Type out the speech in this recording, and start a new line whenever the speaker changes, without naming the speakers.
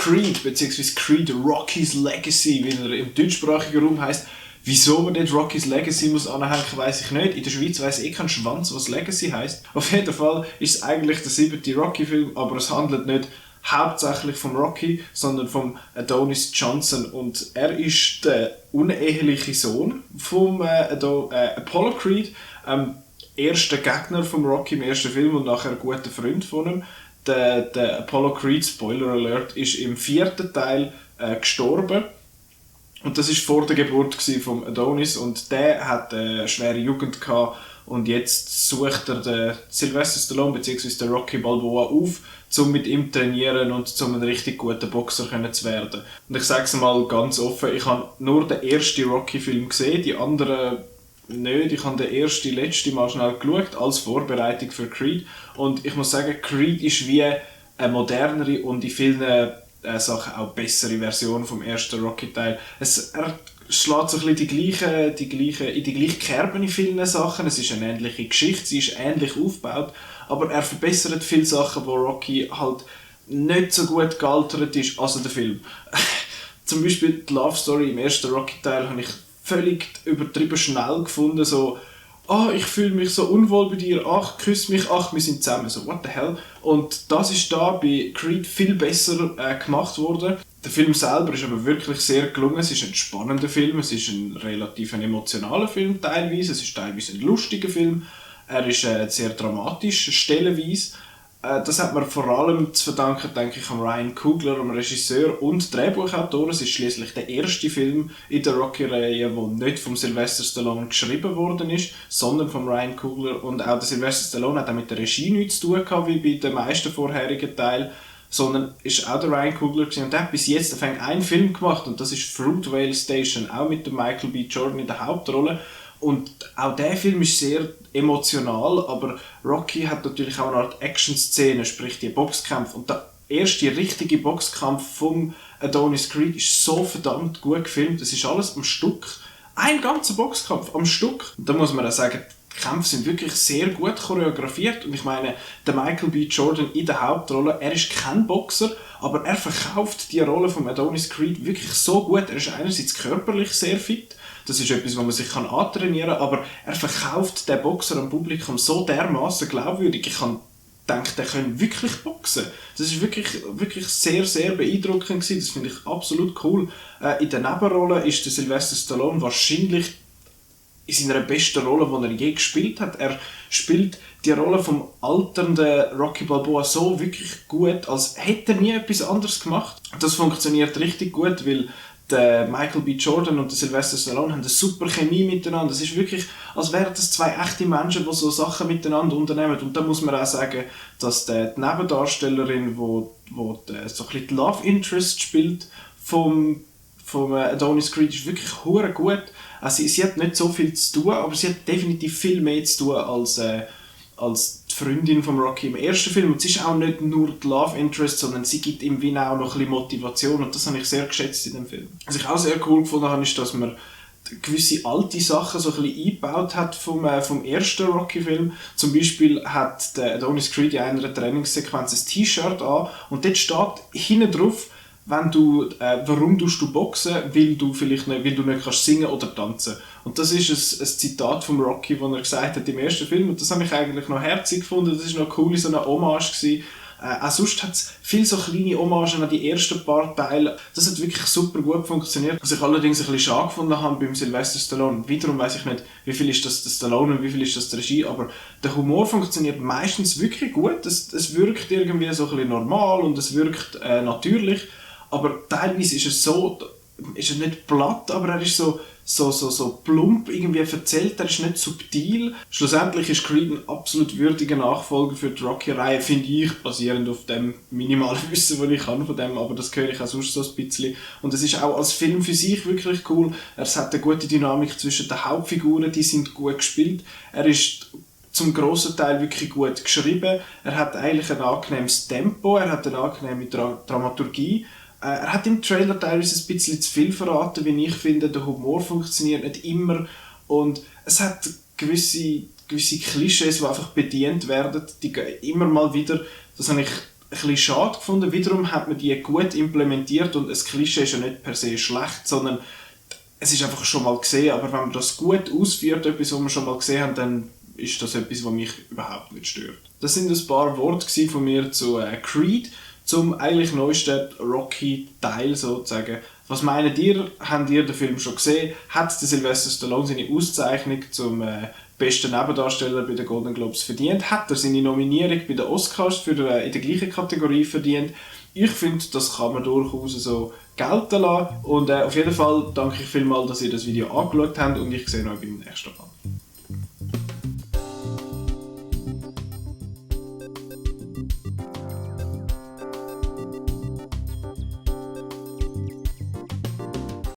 Creed, beziehungsweise Creed Rocky's Legacy, wie er im deutschsprachigen Raum heisst. Wieso man dort Rocky's Legacy muss anhängen, weiss ich nicht. In der Schweiz weiss kein Schwanz, was Legacy heisst. Auf jeden Fall ist es eigentlich der 7. Rocky-Film, aber es handelt nicht hauptsächlich vom Rocky, sondern vom Adonis Johnson. Und er ist der uneheliche Sohn vom Apollo Creed, erster Gegner vom Rocky im ersten Film und nachher ein guter Freund von ihm. Der Apollo Creed, Spoiler Alert, ist im 4. Teil gestorben. Und das war vor der Geburt von Adonis und der hat eine schwere Jugend gehabt und jetzt sucht er den Sylvester Stallone bzw. den Rocky Balboa auf, um mit ihm zu trainieren und um ein richtig guter Boxer zu werden. Und ich sage es mal ganz offen, ich habe nur den ersten Rocky-Film gesehen, die anderen nicht. Ich habe den letzten Mal schnell geschaut, als Vorbereitung für Creed. Und ich muss sagen, Creed ist wie eine modernere und in vielen Sachen auch bessere Version vom ersten Rocky-Teil. Er schlägt so ein bisschen in die gleiche Kerbe in vielen Sachen. Es ist eine ähnliche Geschichte, sie ist ähnlich aufgebaut, aber er verbessert viele Sachen, wo Rocky halt nicht so gut gealtert ist als der Film. Zum Beispiel die Love Story im ersten Rocky-Teil habe ich völlig übertrieben schnell gefunden, so ich fühle mich so unwohl bei dir, ach, küss mich, ach, wir sind zusammen, so, what the hell. Und das ist da bei Creed viel besser gemacht worden. Der Film selber ist aber wirklich sehr gelungen, es ist ein spannender Film, es ist ein relativ emotionaler Film teilweise, es ist teilweise ein lustiger Film, er ist sehr dramatisch, stellenweise. Das hat man vor allem zu verdanken, denke ich, an Ryan Coogler, dem Regisseur und Drehbuchautor. Es ist schließlich der erste Film in der Rocky-Reihe, der nicht von Sylvester Stallone geschrieben worden ist, sondern von Ryan Coogler. Und auch der Sylvester Stallone hat auch mit der Regie nichts zu tun gehabt, wie bei den meisten vorherigen Teilen, sondern ist auch der Ryan Coogler gewesen. Und der hat bis jetzt einen Film gemacht und das ist Fruitvale Station, auch mit dem Michael B. Jordan in der Hauptrolle. Und auch der Film ist sehr emotional, aber Rocky hat natürlich auch eine Art Action-Szene, sprich die Boxkämpfe. Und der erste richtige Boxkampf vom Adonis Creed ist so verdammt gut gefilmt. Es ist alles am Stück. Ein ganzer Boxkampf am Stück. Und da muss man auch sagen, die Kämpfe sind wirklich sehr gut choreografiert. Und ich meine, der Michael B. Jordan in der Hauptrolle, er ist kein Boxer, aber er verkauft die Rolle von Adonis Creed wirklich so gut. Er ist einerseits körperlich sehr fit. Das ist etwas, was man sich antrainieren kann, aber er verkauft den Boxer am Publikum so dermaßen glaubwürdig. Ich habe gedacht, der könnte wirklich boxen. Das ist wirklich sehr, sehr beeindruckend gewesen. Das finde ich absolut cool. In der Nebenrolle ist der Sylvester Stallone wahrscheinlich in seiner besten Rolle, die er je gespielt hat. Er spielt die Rolle vom alternden Rocky Balboa so wirklich gut, als hätte er nie etwas anderes gemacht. Das funktioniert richtig gut, weil der Michael B. Jordan und der Sylvester Stallone haben eine super Chemie miteinander. Es ist wirklich, als wären das zwei echte Menschen, die so Sachen miteinander unternehmen. Und da muss man auch sagen, dass die Nebendarstellerin, die so ein bisschen die Love Interest spielt vom Adonis Creed, ist wirklich hure gut. Also sie hat nicht so viel zu tun, aber sie hat definitiv viel mehr zu tun als die Freundin von Rocky im ersten Film. Und sie ist auch nicht nur die Love Interest, sondern sie gibt ihm wie auch noch ein bisschen Motivation. Und das habe ich sehr geschätzt in dem Film. Was ich auch sehr cool gefunden habe, ist, dass man gewisse alte Sachen so ein bisschen eingebaut hat vom ersten Rocky-Film. Zum Beispiel hat der Adonis Creed in einer Trainingssequenz ein T-Shirt an und dort steht hinten drauf, warum du boxen, weil du nicht kannst singen oder tanzen. Und das ist ein Zitat von Rocky, das er gesagt hat im ersten Film. Und das habe ich eigentlich noch herzig gefunden. Das war noch cool, so eine Hommage gewesen. Auch sonst hat es viele so kleine Hommagen an die ersten paar Teile. Das hat wirklich super gut funktioniert. Was ich allerdings ein bisschen schade gefunden habe beim Sylvester Stallone, wiederum weiss ich nicht, wie viel ist das der Stallone und wie viel ist das die Regie, aber der Humor funktioniert meistens wirklich gut. Es wirkt irgendwie so ein bisschen normal und es wirkt natürlich. Aber teilweise ist er nicht platt, aber er ist so plump irgendwie erzählt, er ist nicht subtil. Schlussendlich ist Creed ein absolut würdiger Nachfolger für die Rocky-Reihe, finde ich, basierend auf dem minimalen Wissen, das ich kann von dem, aber das höre ich auch sonst so ein bisschen. Und es ist auch als Film für sich wirklich cool. Es hat eine gute Dynamik zwischen den Hauptfiguren, die sind gut gespielt. Er ist zum grossen Teil wirklich gut geschrieben. Er hat eigentlich ein angenehmes Tempo, er hat eine angenehme Dramaturgie. Er hat im Trailer teilweise ein bisschen zu viel verraten, wie ich finde. Der Humor funktioniert nicht immer und es hat gewisse Klischees, die einfach bedient werden, die immer mal wieder, das habe ich bisschen schade gefunden. Wiederum hat man die gut implementiert und ein Klischee ist ja nicht per se schlecht, sondern es ist einfach schon mal gesehen, aber wenn man das gut ausführt, etwas, was wir schon mal gesehen haben, dann ist das etwas, was mich überhaupt nicht stört. Das sind ein paar Worte von mir zu Creed, zum eigentlich neuesten Rocky-Teil sozusagen. Was meint ihr? Habt ihr den Film schon gesehen? Hat der Sylvester Stallone seine Auszeichnung zum besten Nebendarsteller bei den Golden Globes verdient? Hat er seine Nominierung bei den Oscars in der gleichen Kategorie verdient? Ich finde, das kann man durchaus so gelten lassen. Und auf jeden Fall danke ich vielmals, dass ihr das Video angeschaut habt und ich sehe euch beim nächsten Mal.